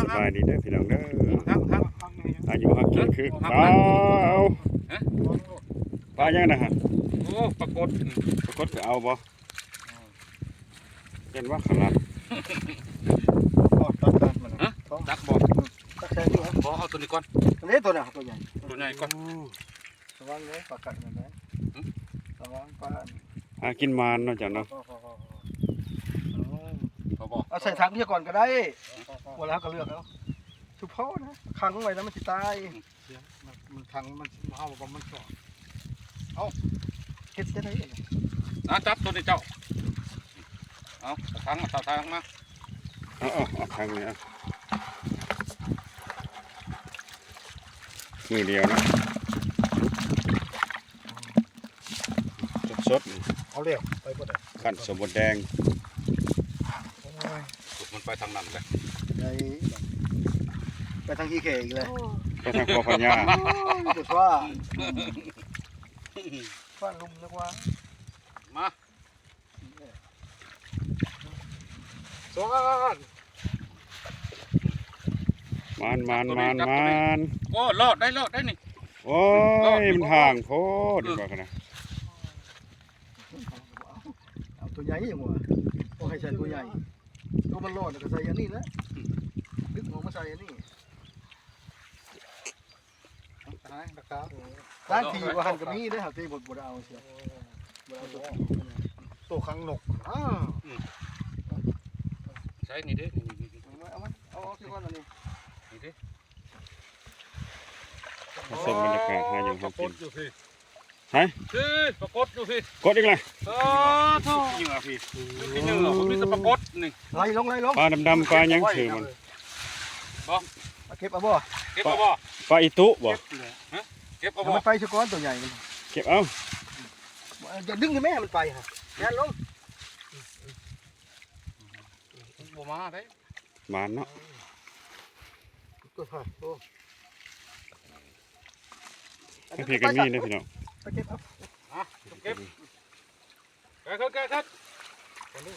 ສະບາຍດີເດີພີ່ນ້ອງເດີ ຫາຢູ່ຫາກິນຄືເກົ່າ. ປາຫຍັງນະ? ໂອ້ ປາກົດ ປາກົດກໍເອົາບໍ່? ເປັນວ່າຂະໜາດ ຕັກບໍ່? ຕັກໃສ່ຢູ່ ບໍ່ ເອົາຕົວນີ້ກ່ອນ ອັນນີ້ຕົວນີ້ ຕົວໃຫຍ່ ຕົວໃຫຍ່ກ່ອນ. ລະວັງເດີ ປາກັດນັ້ນນະ ລະວັງປາ ຫາກິນໝານເນາະເຈົ້າເນາະ. ພໍບໍ່? ເອົາໃສ່ຖັງເທື່ອກ່ອນກໍໄດ້ ພໍແລ້ວກໍເລືອກເອົາ ສຸພໍນະ ຂັງໄວ້ແລ້ວມັນຊິຕາຍ. ມັນຂັງ ມັນ ເຮົາກໍມັນຊອກ ເອົາ ເຮັດຈັ່ງໃດ? ນະ ຈັບຕົວນີ້ເຈົ້າ ເອົາ ເອົາຖັງ ເອົາຖັງມາ ເອົາ ເອົາ ເອົາຖັງນີ້ ເອົາ ມືດຽວເນາະ ສົດໆ ເອົາແລ້ວ ໄປບໍ່ໄດ້ ຂັ້ນສົມບົດແດງ. ໂອ້ຍ ມັນໄປທາງນັ້ນແຫຼະ ໄດ້ ໄປທາງຂີ້ເຂອີກແລ້ວ ໄປທາງຂົວພະຍາ ໂອ້ຍ ບໍ່ວ່າ ວ່າລຸ່ມ ນຶກວ່າ ມາ ສອນ ມານ ມານ ມານ ມານ. ໂອ້ ລອດໄດ້ ລອດໄດ້ນີ້. ໂອ້ຍ ມັນຫ່າງໂພດ ເອີ ວ່າກັນນະ ເອົາຕົວໃຫຍ່ຫວາ ບໍ່ໃຫ້ໃສ່ຕົວໃຫຍ່ ຕົວມັນລອດກໍໃສ່ອັນນີ້ແຫຼະ ດຶງອອກມາໃສ່ອັນນີ້. ຕາຍລະຄະ ຕາຍທີ່ວ່າຫັ້ນກໍມີເດ້ ຫາກທີ່ບໍ່ ບໍ່ໄດ້ເອົາເສຍ ບໍ່ໄດ້ເອົາຕົວ ໂຕຂັງນົກ ອືມ ໃສ່ນີ້ເດ້ ນີ້ໆ ເອົາມາ ເອົາມາ ເອົາ ເອົາຄືວ່າອັນນີ້ ນີ້ເດ້ ມາຊົມບັນຍາກາດຫາຢູ່ຫາກິນ ໃສ? ເອີ ປາກົດຢູ່ພີ້ ກົດອີກແລ້ວ ເອີ ໂທ້ ຢູ່ພີ້ ຢູ່ພີ້ ມີແຕ່ປາກົດນີ້ ໄລ່ລົງ ໄລ່ລົງ ປາດຳໆ ປາຫຍັງຊື່ມັນ ບໍ່ ເກັບເອົາບໍ່? ເກັບເອົາບໍ່? ປາອີຕຸບໍ່? ເກັບເອົາບໍ່? ມັນໄປຊະກ່ອນ ຕົວໃຫຍ່ມັນ ເກັບເອົາ ຢ່າດຶງໃຫ້ແມ່ມັນໄປຫະ ຢ່າລົງ ບໍ່ມາເດ້ ໝານເນາະ ໂອ້ ທາງພີ້ກໍມີເດ້ພີ່ນ້ອງ ໄປເກັບເອົາ ອ່ະ ເກັບ ແກະຂຶ້ນ ແກະ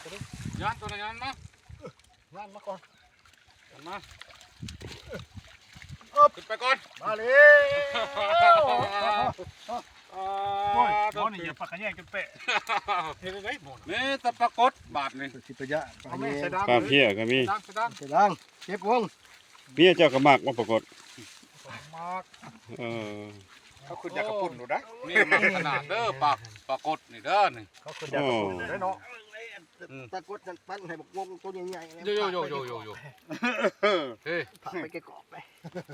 ຂຶ້ນ ຢ່ານຕົວນັ້ນ ຍ່ານມາ ຍ່ານມາກ່ອນ ມາ ຂຶ້ນໄປກ່ອນ ມາແລ້ວ ໂອ້ຍ ໝໍນີ້ຢ່າປາກກະແຍງຈົນແປະ ເຮັດໄດ້ບໍ່ ມີແຕ່ປາກົດບາດນີ້ ຊິໄປຍະ ເອົາແມ່ໃສ່ດັງ ປາເພຍກໍມີ ໃສ່ດັງ ໃສ່ດັງ ເກັບວົງ ເມຍເຈົ້າກໍມັກບໍ່ປາກົດ ມັກ ເອີ ເຂົາຂຶ້ນຢາກກະປຸ້ນໂລດໄດ໋ ນີ້ມັກຂະໜາດເດີ ປາ ປາກົດນີ້ເດີນີ້ ເຂົາຂຶ້ນຢາກກະປຸ້ນໂລດໄດ໋ເນາະ ອືມ ປາກົດນັ້ນປັ້ນໃຫ້ບັກວົງໂຕໃຫຍ່ໆ ໂຢໆເອີ ພາໄປແກະກອກໄປ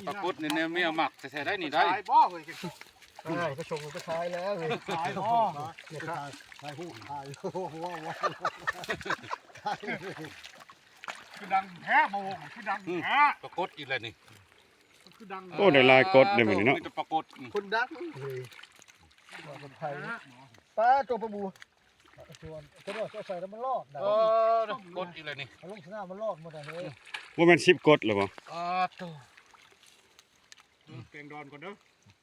ປາກົດນີ້ແນວເມຍມັກແທ້ໆໄດ໋ນີ້ໄດ໋ ຂາຍບໍ່ເຮີ້ຍ ເອີ ກໍສົ່ງໄປຂາຍແລ້ວເຮີ້ຍ ຂາຍບໍ່ ຂາຍ ຂາຍຫູ ຂາຍ ຄືດັງແທ້ບໍ່ ຄືດັງແທ້ ປາກົດອີກແລ້ວນີ້ ຄືດັງ ໂອ້ ໄດ້ຫຼາຍກົດເດ້ມື້ນີ້ເນາະ ມີແຕ່ປາກົດ ຄົນດັງເຮີ້ຍ ປາຕົວປາບູ ເອີ ກົດອີກແລ້ວນີ້ ເອົາລົງສະໜາມມັນລອດໝົດເລີຍ ບໍ່ແມ່ນສິບກົດແລ້ວບໍ່? ອາໂຕ ແກງດອນກ່ອນເດີ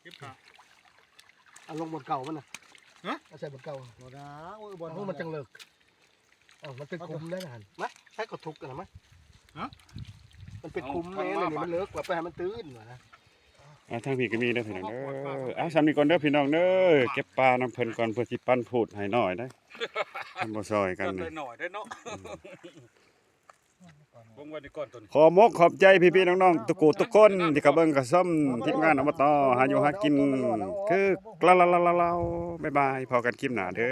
ເກັບຂາ ເອົາລົງບ່ອນເກົ່າມັນນະ ຮະ ເອົາໃສ່ບ່ອນເກົ່າ ບໍ່ນະ ໂອ້ຍ ບ່ອນ ໂອ້ ມັນຈັ່ງເລິກ ເອົ້າ ມັນເປັນຂຸມໄດ໋ຫັ້ນ ມາ ໃຫ້ເຂົາທຸກກັນນະ ມາ ຮະ ມັນເປັນຂຸມແມ່ນນີ້ ມັນເລິກ ວ່າໄປໃຫ້ມັນຕື່ນວ່ານະ ອ່າ ທາງພີ້ກໍມີເດີພີ່ນ້ອງເດີ ອ່າ ສ່ຳນີ້ກ່ອນເດີພີ່ນ້ອງເດີ ເກັບປານຳເພິ່ນກ່ອນ ເພື່ອຊິປັນພູດໃຫ້ນ້ອຍໄດ໋ ມັນບໍ່ຊ່ອຍກັນ ນ້ອຍໄດ໋ເນາະ ເບິ່ງໄວ້ນີ້ກ່ອນຕົວນີ້ ຂໍມົກຂອບໃຈພີ່ໆນ້ອງໆທຸກຜູ້ທຸກຄົນ ທີ່ເຂົ້າເບິ່ງເຂົ້າຊົມທີມງານ ອບຕ ຫາຢູ່ຫາກິນ ຄື ລາວໆ ບາຍບາຍ ພໍ້ກັນຄລິບໜ້າເດີ.